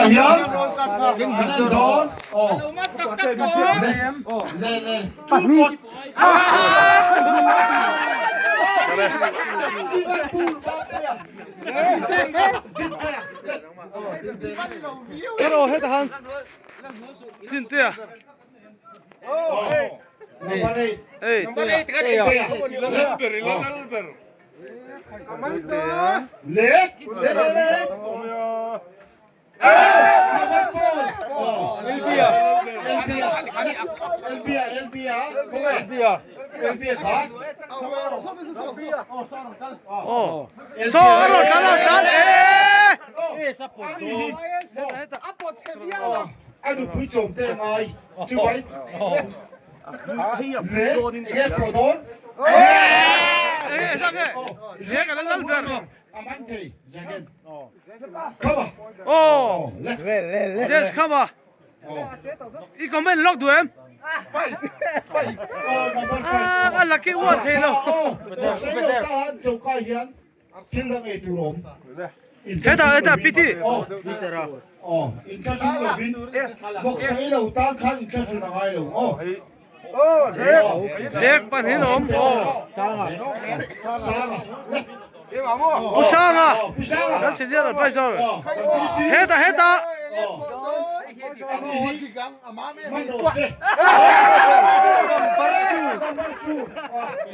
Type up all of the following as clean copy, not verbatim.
Hian an en dawn aw le le Karo heta han Tintea Ei Le le le le Saw a rawn tlan a tlan e A nupui chawm te ngai chu vai le enge pawh dawn e sang e zek a lal ber A man thei Jagan Khama Oh le Jess Khama I comment lawk duh em Ah a lucky uar thei lo Choka hian thil dang ei tur awm Hetah hetah PT Oh inthlahrung lovin bawksawi lo tan khan inthlahrun a ngai lo aw Zek pahnih awm aw Sanga le Pu Sanga kan senior advisor hetah hetah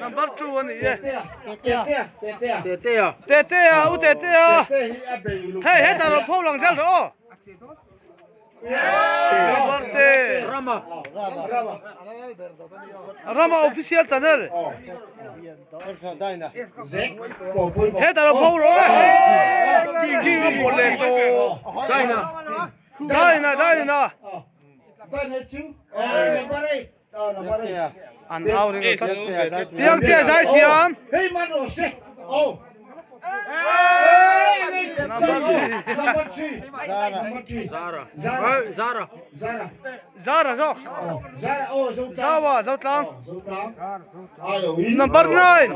Number 2 a ni e Tetea u Tetea hei hetah rawn pho lang zel rawh aw Number Rama Rama official channel Hetah rawn pho rawh e King a pawh leh tawh Daina Daina An au ring tlat. Tiang te a zai thiam. Zara zawk. Zawa Zotlang. Number 9.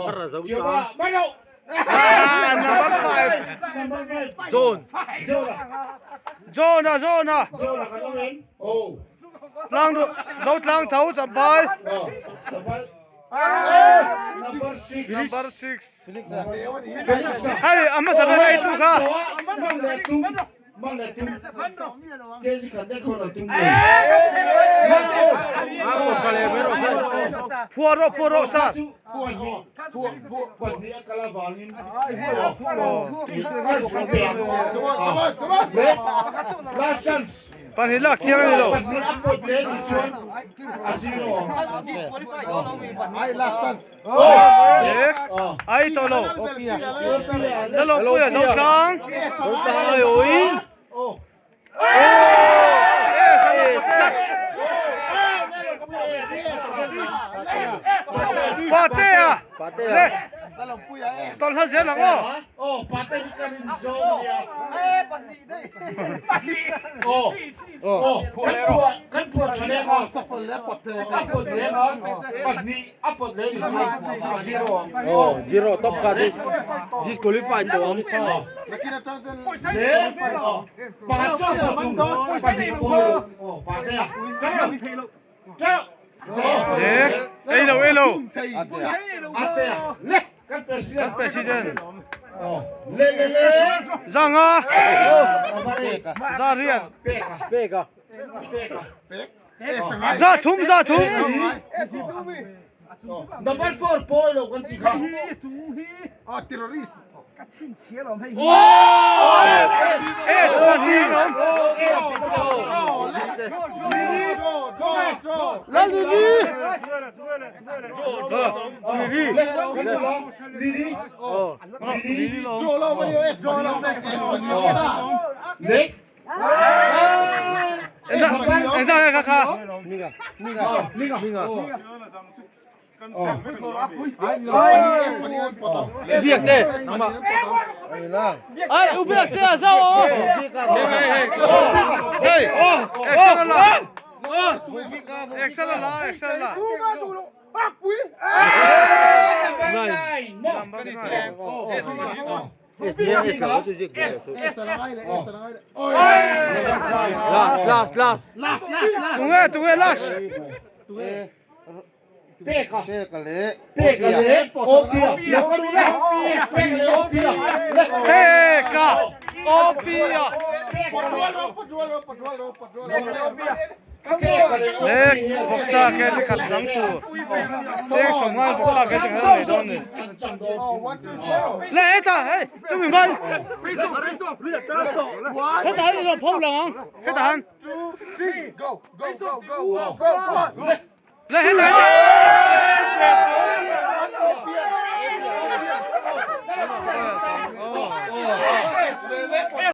Number 5. John. John a John a. Tlang Zotlang tho Champhai. Number 6. Hei a hmasa ber ei tu kha. Phuah rawh phuah rawh sir. Pahnih lak thiang a ni lo. Zek ai tawh lo. Lalawmpuia Zotlang. Patea le tawlhla zel ang aw. Zek ei lo ei lo. Kan president. Zanga. Za riat. Za thum za thum. Number 4 pawi lo kan ti kha. Terrorist. S pahnih an awm. Lalnuni. Lili. Engzah nge kha kha? Ai u biak te a zau aw. Hey, action la. Action la, action la. Number 9. Last last last. Last last last. Tunge tunge last. Peka. Peka leh Peka leh Opia. Peka leh Opia. Peka Opia. Leh vawksa kg khat chang tur cheng sawmngai vawksa kg khat a nei dawn a ni. Leh hetah hei chumi hmai hetah hian ilo pho lang ang hetah hian. Leh hetah hetah.